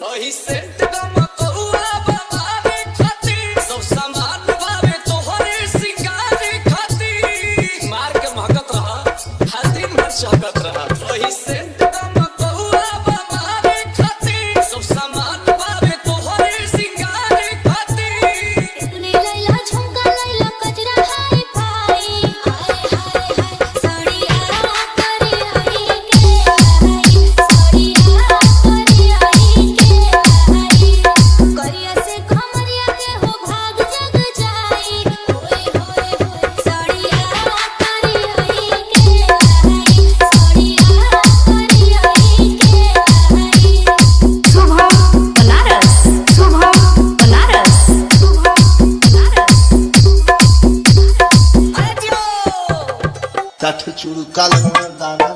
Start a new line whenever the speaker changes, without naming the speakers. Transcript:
वही सेंट गमकौआ बाबारे खातिर, सब सामान बावे तोहरे सिंगारे खातिर। मार के महकत रहा, हर दिन भर चहकत रहा। वही सेंट गमकौआ बाबारे खातिर, सब सामान बावे तोहरे सिंगारे खातिर।
तूने लैला झुमका लैला कजरा हाय भाई, हाय हाय हाय साड़िया करे आई के आई, साड़िया करे आई के आई। करिया से कमरिया के हो भाग जग जाई, होए होए होए साड़िया करे आई के आई, साड़िया करे आई के आई।
शुभम बनारस, शुभम बनारस, शुभम बनारस।
अरे जियो।
चठ चुड़कल दाना।